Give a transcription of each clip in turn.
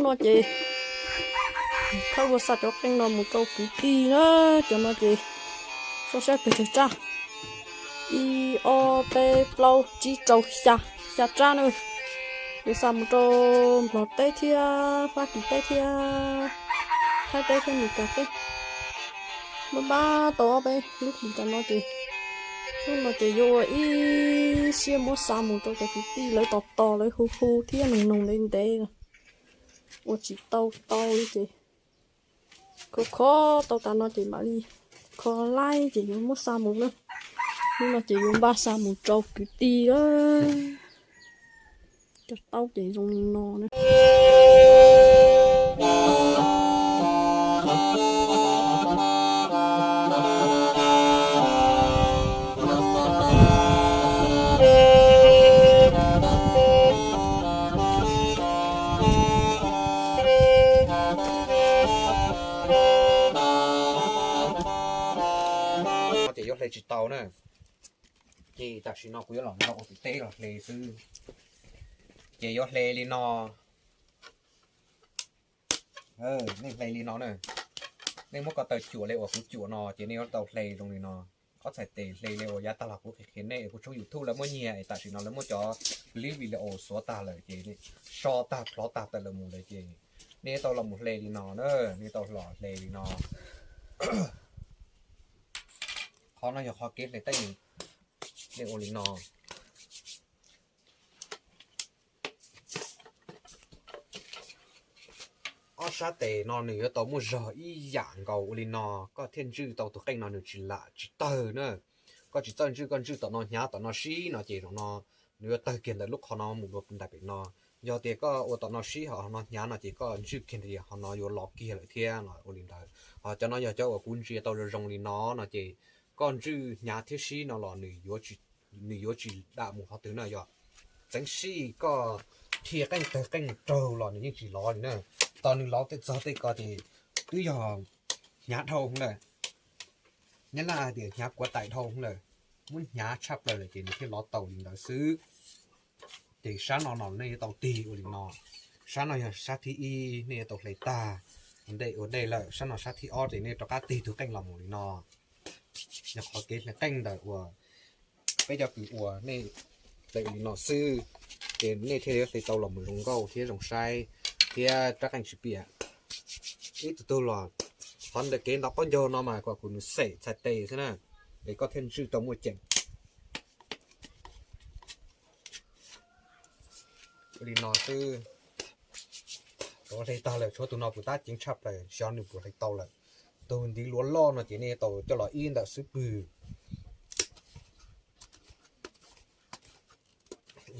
Ces thawj ua xa cov qeej no mus rau kwv tij na, cov no ces soj saib pes tsawg rab, ib ob peb plaub tsib rau xya, xya rab na. Yuav xa mus rau Nplog teb thiab Fab Kis teb thiab Thaib teb thiab Meskas teb. Npaj npaj tau ob peb lub hlis tas no ces, hnub no ces yuav ua ib siab muab xa mus rau cov kwv tij lawv tos tos lawv hu hu thiab noog noog ntev ntev ua tsis tau tau li ces kho kho tau tas no ces mam li kho laib ces yuav muab xa mus na. Hnub no ces yuav npaj xa mus rau kwv tij lawm. Cov taub ces zoo li no na. Ces yuav hle tsis tau na. Ces tam sim no kuv yuav los nrog ua tus teb los hle xwb. Ces yuav hle li no. Nej hle li no na. Nej muab ko taw cuam li uas kuv cuam no ces nej yuav tau hle zoo li no. Ob txhais tes hle li uas yav tag los kuv qhia qhia nej, kuv tshooj YouTube lawv muab nyiag es tam sim no lawv muab cov clip video xuav tag lawm ces so tag plhov tag tawm lawm mus lawm ces nej tau los mus hle li no na, nej tau los hle li no. Qhov no yog qhov kev hle teeb, nej ua li no. Ob sab tes no nws yuav tau muaj zog ib yam nkaus ua li no, koj thiaj ntswj tau tus qeej no nws tsis lam tsis tawg na. Koj tsis txawj ntswj, koj ntswj tom no hnyav tom no sib no ces zaum no nws yuav tawg kiag ntawm lub qhov no mus rau ntais pem no. Yog tias koj ua tom no sib ho no hnyav no ces koj ntswj kiag ntawm ho no yuav lov kiag lawm thiab no ua li ntawd. Ho cov no yog cov uas kuv ntsia tau zoo zoo li no no ces koj ntswj hnyav thiab sib no los nws yuav tsis dam mus qhov twg na. Yog txeev sij koj dhia qeej tawg qeej raug los nws yeej tsis lov li na. Tos nws lov tej txog tej ko ces twb yog hnyav dhau lawm. Nyab laj hais tias hnyav kuav tais dhau lawm, muab hnyav tshaj plaws lawm ces nws thiaj lov tau li ntawd xwb. Ces sab no no nej yuav tau tig ua li no. Sab no yog sab thib ib nej yuav tau hle tag ua ntej ua ntej lawm, sab no sab thib ob ces nej rov qab tig tus qeej los mus li no. Yog qhov kev hle qeej ntawm uas peb cov kws ua nej hle li no xwb, ces nej thiaj li hle tau los mus zoo nkauj thiab zoo saib thiab rab qeej tsis piam. Ib tug tug los qhov ntawm kev ntaus qaub ncaug no mas kom kuv nws xem txhais tes xwb na, es koj thiaj ntswj tau muaj ceem. Li no xwb, rov hle tag lawm, tshuav tus no puas tab ceev tshaj plaws, xyov nws puas hle tau lawm. Tus ntiv luav loj no ces nej tau coj los ib ntawm xub pwg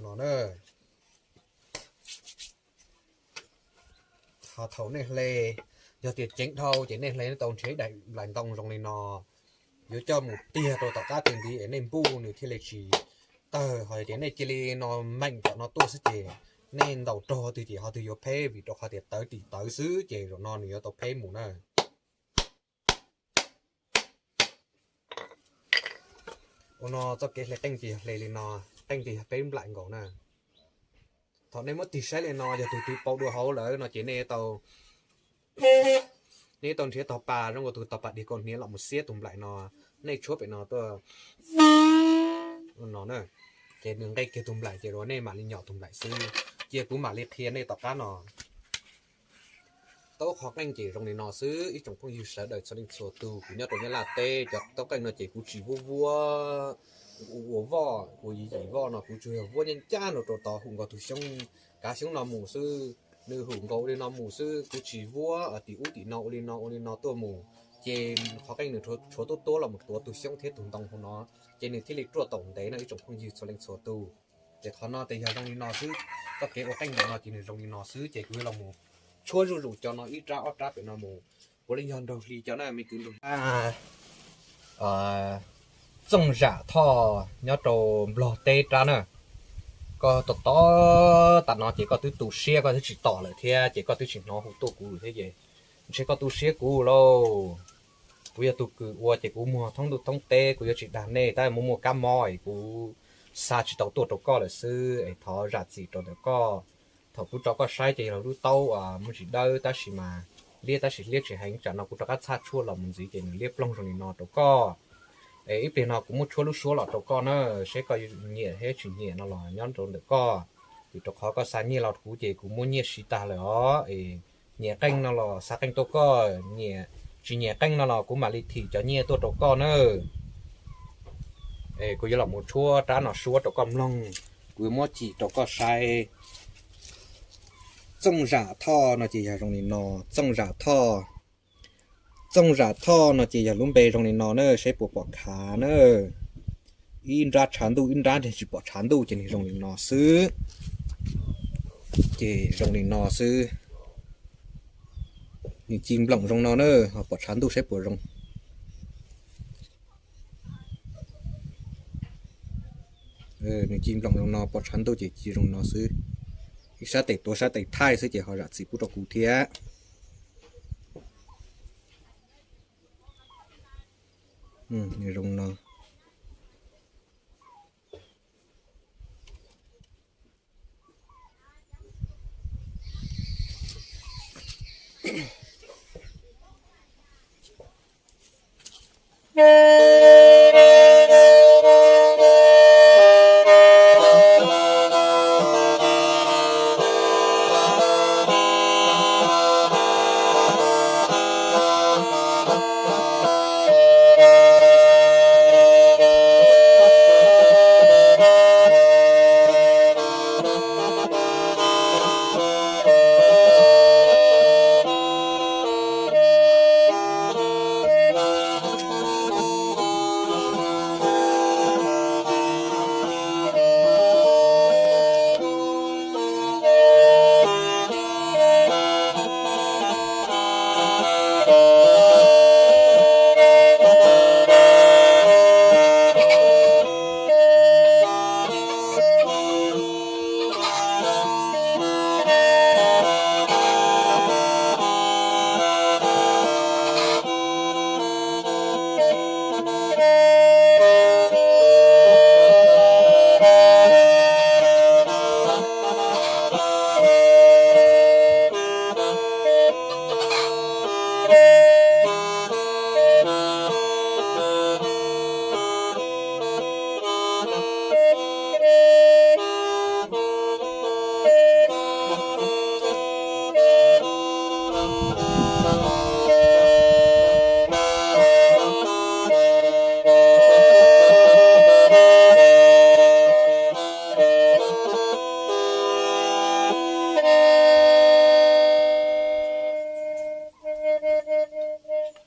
no na. Ho thaum nej hle, yog tias ceev dhau ces nej hle tau nrhiav daim nplaim ntoo zoo li no, yuav coj mus tiag rau tom qab tus ntiv es nej npuj nws thiaj li tsis tawg. Ho yog tias nej cia li no meem tom no tuaj xwb ces nej ntaus raug ho twg ces ho twg yuav pheb, vim rau qhov tias tawv tim tawv xwb ces zaum no nws yuav tau pheb mus na. Ua no txoj kev hle qeej ces yog hle li no, qeej ces yog peb nplaim nkaus na. Thaum nej muab tig saib li no, yog tus twg pauv dua hauv lawm no ces nej tau, nej tau nrhiav tog pas zoo nkaus tus tog pas dig kaus hniav los mus xiab tus nplaim no, nej tshuab pem no tuaj no na, ces nws nqe kiag tus nplaim ces nej mam li nyom tus nplaim xwb. Cia kuv mam li qhia nej tom qab no. Taub qhov qeej ces zoo li no xwb ib tsoom phooj ywg sawv daws txhua leej txhua tus, kuv nyob rau Nyab Laj teb, cov taub qeej no ces kuv tsis vuab vuab, kuv ua voj, kuv yim yim voj no kuv tsuas yog vuab ncaj ncaj no rau tod hum nkaus tus xyoob, kav xyoob no mus xwb, nws hum nkaus ua li no mus xwb, kuv tsis vuab tim ub tim no ua li no ua li no tuaj mus, ces qhov qeej nws tshuav tuab tuab los mus tuav tus xyoob thiab tus ntoo hauv no, ces nws thiaj li ruaj taum ntev no ib tsoom phooj ywg txhua leej txhua tus. Ces qhov no ces yog zoo li no xwb, txoj kev ua qeej ntawm no ces nws zoo li no xwb, ces kuv yuav los mus tshuab zuj zus cov no ib rab ob rab pem no mus, puav leej yog nraug hli cov na me kwv nraug hli. Txooj Zam Thoj nyob rau Nplog teb rab na. Koj tos tos tam no ces koj twb tu siab, koj twb tsis tos lawm thiab ces koj twb tsis hnov hu tuaj kuv thiab ces ntshe koj tu siab kuv lauj. Kuv yog tus kws ua ces kuv muag thoob ntuj thoob teb, kuv yuav tsis dag nej, tab muaj muaj kab mob es kuv xa tsis tau tuaj rau koj lawm xwb es thov zam txim rau ntawm koj. Thaum kuv tso koj saib ces yog lub taub muaj tsis dawb tab sis mas liab tab sis liab tsis heev, tsam no kuv rov qab txhaj tshuaj los mus ntxiv ces nws liab ploog zoo li no rau koj. Es ib pliag no kuv muab tshuab lub suab los rau koj na, seb koj nyiam thiab tsis nyiam no los nyob rau ntawm koj. Vim rau qhov koj xa nyiaj los kuv ces kuv muab nyiaj siv tag lawm os. Es nyiam qeej no los xa qeej tuaj koj, nyiam tsis nyiam qeej no los kuv mam li thim cov nyiaj tuaj rau koj na. Es kuv yuav los mus tshuab rab no suab rau koj mloog, kuv yuav muab cim rau koj saib. Txooj zam thoj no ces yog zoo li no, txooj zam thoj. Txooj zam thoj no ces yog lub npe zoo li no na, saib puas pom khav na. Ib nrab tshav ntuj, ib nrab nws tsis pom tshav ntuj ces nws zoo li no xwb. Ces zoo li no xwb. Nws ci nploom zoo no na, ho pom tshav ntuj saib puas zoo. Nws ci nploom zoo no, pom tshav ntuj ces ci zoo no xwb. Ib sab tes tuav sab tes thaij xwb ces ho zam txim pub rau kuv thiab. Nws zoo no.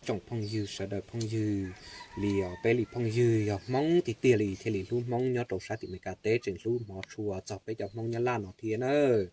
Tsoom phooj ywg sawv daws, phooj ywg li os, peb li phooj ywg yog Hmoob tiag tiag li thiaj li hlub Hmoob nyob rau sab tim Meskas teb tseem hlub hmov tshua txog peb cov Hmoob Nyab Laj no thiab nawb.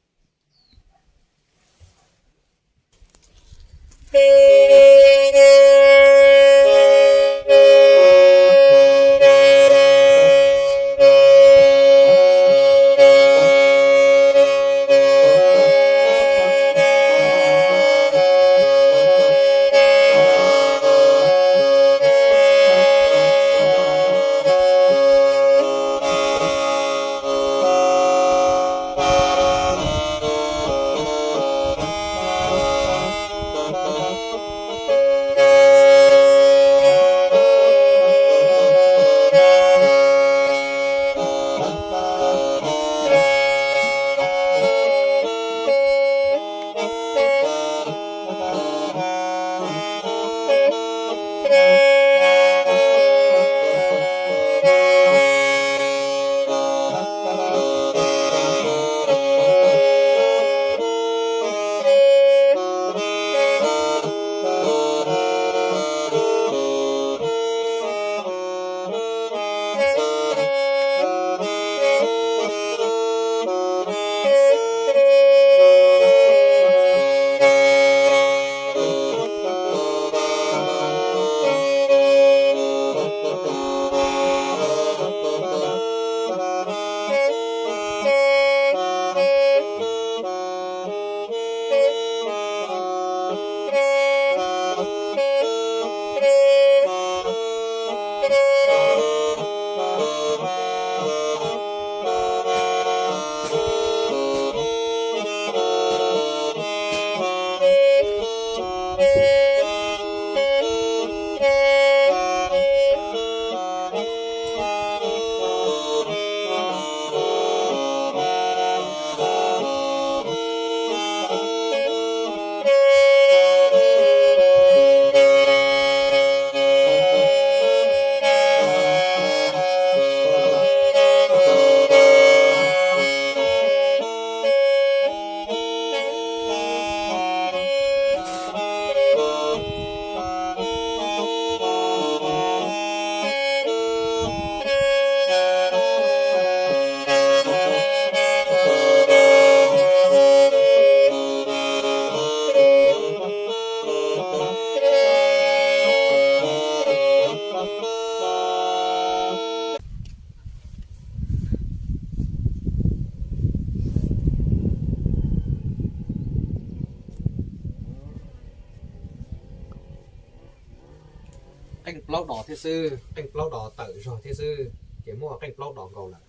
Qeej plaub dos thiab xwb, qeej plaub dos tawm zog thiab xwb, ces muaj qeej plaub dos nkaus lawm.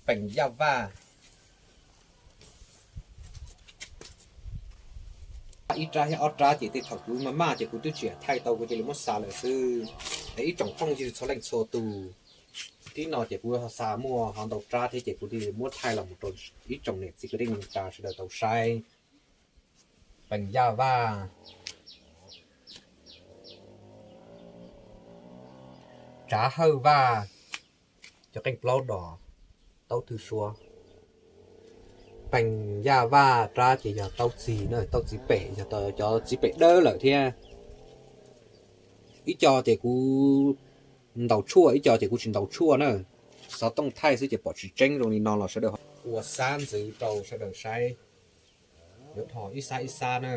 Peem Yaj Vaj. Ib rab thiab ob rab ces tej thaum kuv maj maj ces kuv twb tsis thaij tau, kuv cia li muab xa lawm xwb. Es ib tsoom phooj ywg txhua leej txhua tus, tib no ces kuv xa muaj ho ntau rab thiab ces kuv thiaj li muab thaij los mus rau ib tsoom niam txiv kwv tij neej tsa sawv daws tau saib. Peem Yaj Vaj, Tsav Hawj Vaj, cov qeej plaub dos, taub thwj suab. Peem Yaj Vaj rab ces yog taub txiv na, taub txiv pem, yog cov txiv pem dawb lawm thiab. Ib co ces kuv ntaus tshuaj, ib co ces kuv tsis ntaus tshuaj na, xov tooj thaij xwb ces pom tsis tseeb zoo li no los sawv daws ua xab ntxwv rau sawv daws saib, yuav dhos ib xab ib xab na.